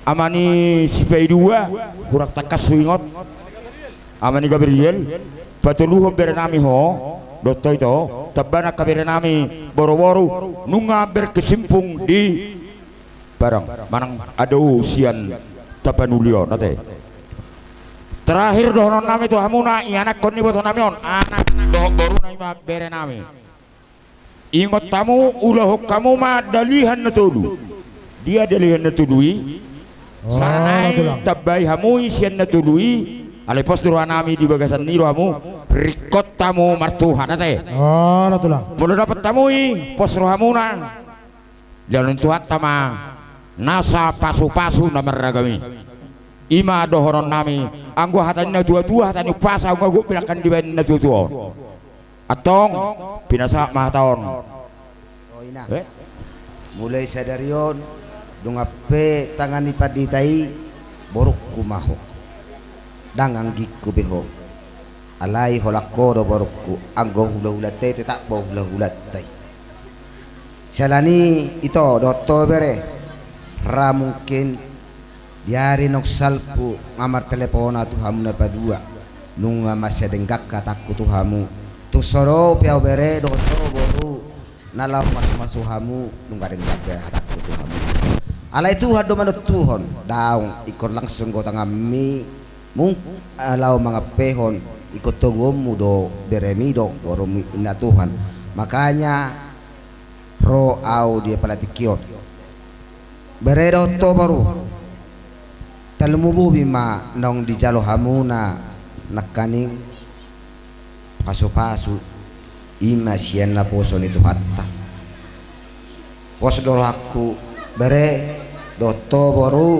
ama ni Sipaidua, hurang tangkas huingot, ama ni Gabriel, patoluhon bere nami ho, dohot ho ito, tamba nang angka bere nami boru-boru nunga berkecimpung di barang manang adong sian Tapanuli on ate. Terakhir dohonon nami tu hamuna, ianakhon ni boto nami on, anak dohot boruna i ma bere nami. Ingot hamu, ulahon hamu ma dalihan na tolu. Dia dalihan na tolu i? Sahat nai tambai hamu i sian na tolu i. Alai pos do roha nami di bagasan ni rohamu, ringkot hamu martuhan ate. Molo dapot hamu i, pos rohamuna, dilehon Tuhanta ma nasa pasu-pasu na marragam i. I ma dohonon nami, anggo hata ni na tua-tua, hata ni umpasa, anggo gok bilangkan dibahen na tua-tua on. Antong, pinasahat ma hata on. O ina. Eh? Mulai sadari on, nunga pe tangan ni pandita i, borungku ma ho. Ndang anggingku be ho. Alai holan ho do borungku, anggo hulahulanta i tetap do hulahulanta i. Siala ni i ito dohot ho bere, ra mungkin di ari naung salpu nga martelepon ahu tu hamu na padua, nunga masiadenggan hatangku tu hamu. Tung so dope ahu bere dohot ho boru na laho masumasu hamu, nunga denggan be hatangku tu hamu. Alai Tuhan do manontuhon, daong ingkon langsung do tanganmi, mung, eh, laho mangampehon, ingkon toguonmu do beremi do borumi, ninna Tuhan. Makanya ro ahu di apala tingki on. Bere dohot ho boru, tarlumobi ma naung dijalo hamuna nangkaning pasupasu, i ma sian naposo ni Tuhanta. Pos do rohangku bere dohot ho boru,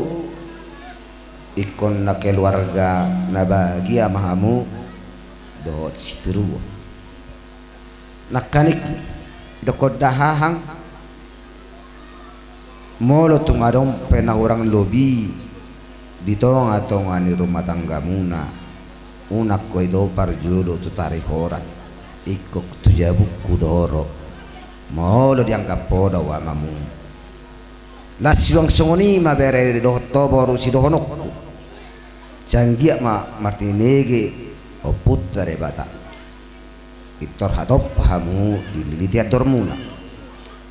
ingkon na keluarga na bahagia ma hamu dohot sitiruon. Nangkaning dokkon dahahang, molo tung adong pe na hurang lobi di tongatonga ni rumah tanggamuna, unang ho ito parjolo tu tarihoran, ingkon tu jabungku do ro, molo dianggap ho do amamu. Las suang songon i ma bere dohot ho boru sidohononku. Sai anggiat ma martinege Ompunta Debata. Pintor hatop hamu dililiti andormuna.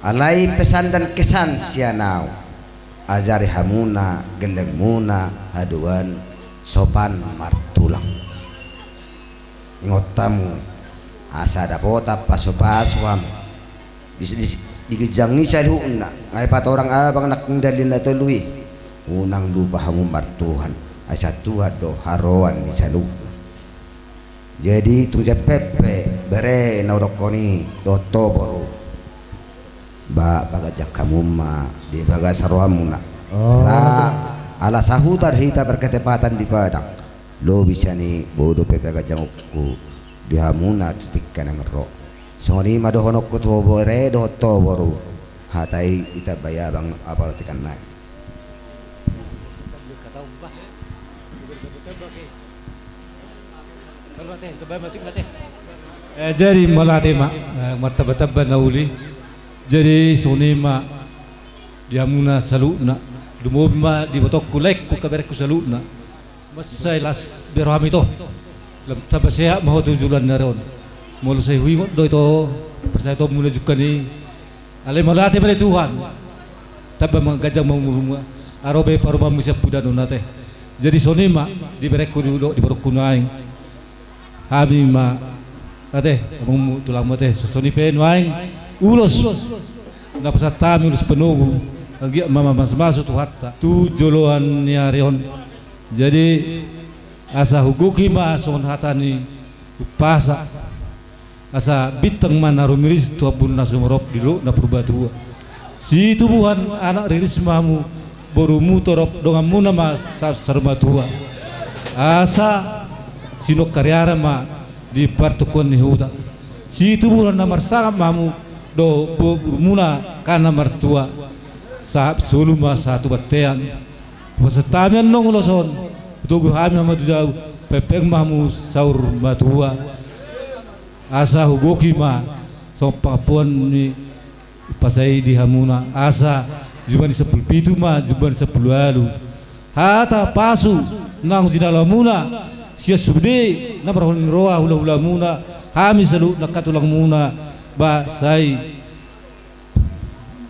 Alai pesan dan kesan sian ahu, ajari hamuna gellengmuna haduan sopan martulang. Ingot hamu, asa dapotan pasupasu hamu. Di, di, di ginjang i saluhutna, nga i patorang abang nangkin dalihan na tolu i. Unang lupa hamu martuhan, asa Tuhan do haroan ni saluhutna. Jadi tung jempek pe bere na hudokkon i dohot ho boru, ba paganjang hamu ma di bagasan rohamuna. Oh. Ra ala sahuta do hita berketepatan di Padang. Lobi sian i boi dope paganjangku di hamuna tu tingki na naeng ro. Songon i ma dohononku tu ho bere dohot ho boru. Hata i ditambai abang apala tingki na naeng. Eh, jadi mauliate ma, eh, martambatamba na uli. Jadi songon i ma di hamuna saluhutna, lumobi ma di ibotongku, laengku, haberengku saluhutna. Mansai las be roham ito. Lam tamba sehat ma ho tu joloan ni ari on. Molo sai huingot do ito parsahitonmuna jungkon i, alai mauliate ma di Tuhan. Tamba ma ganjang ma umurmu, ro be parumaenmu sian pudaon on ate. Jadi songon i ma di berengku dohot di borungku nuaeng. Hami ma ate, amangmu, tulangmu ate, songon i pe nuaeng ulos na pasahat hami, ulos panogu, anggiat ma mamasumasu Tuhanta tu joloan ni ari on. Jadi asa hugohi ma songon hata ni umpasa, asa bintang ma na rumiris tu ambun na sumorop di Dolok na Purbatua. Situbuan anak riris ma hamu, borumu torop, donganmuna ma sa-, saur matua. Asa sinongkariara ma di partungkoan ni huta. Situbuan na marsangap ma hamu dohot borumuna angka na martua. Sahat solu ma sahat tu bontean. Hupasahat hami annon ulos on, hutogu hami ma tu jabu, pengpeng ma hamu saur matua. Asa hugohi ma songon pangampuon ni umpasa i di hamuna, asa jumadi sampulu pitu ma jumadi sampulu ualu. Hata pasu naung jinalo hamuna sian sude na marhon ni roha hulahulamuna, hami saluhut angka tulangmuna, ba sai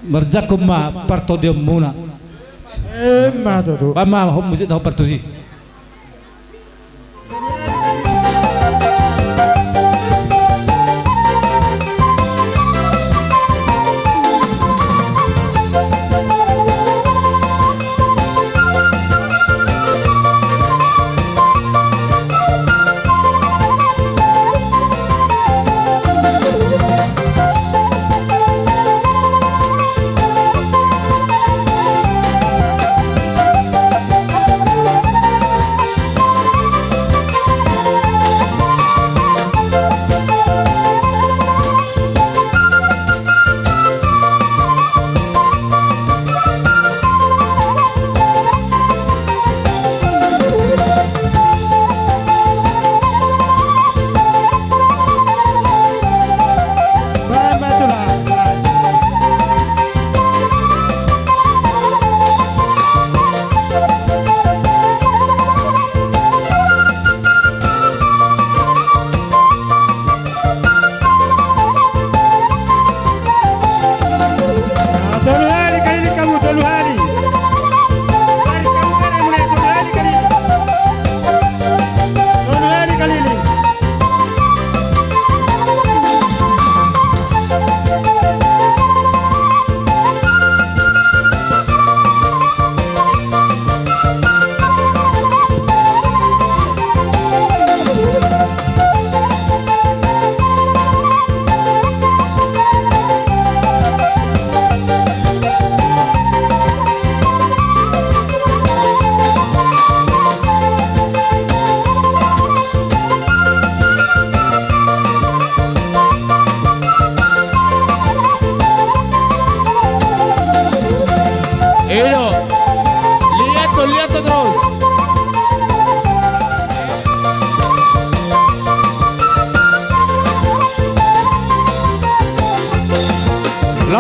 marjangkon ma partondianmuna. Emma tutu. Ba ma hot musik na hombar tusi.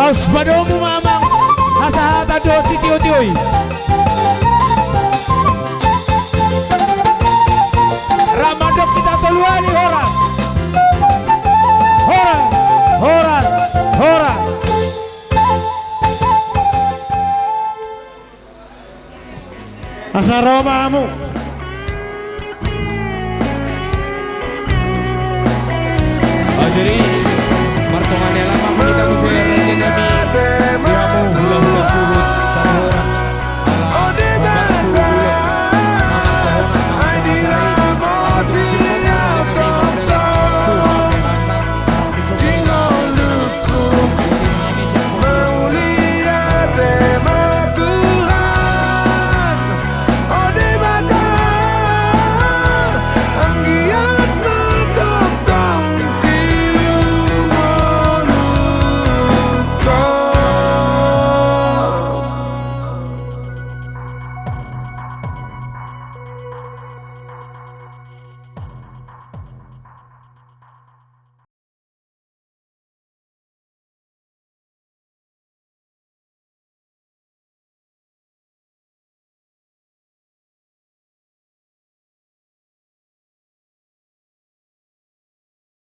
Padomu ma amang hasahatan dohot sitiotio i. Rap mandok hita tolu hali, horas. Horas, horas, horas. Asa ro ma hamu. Jadi,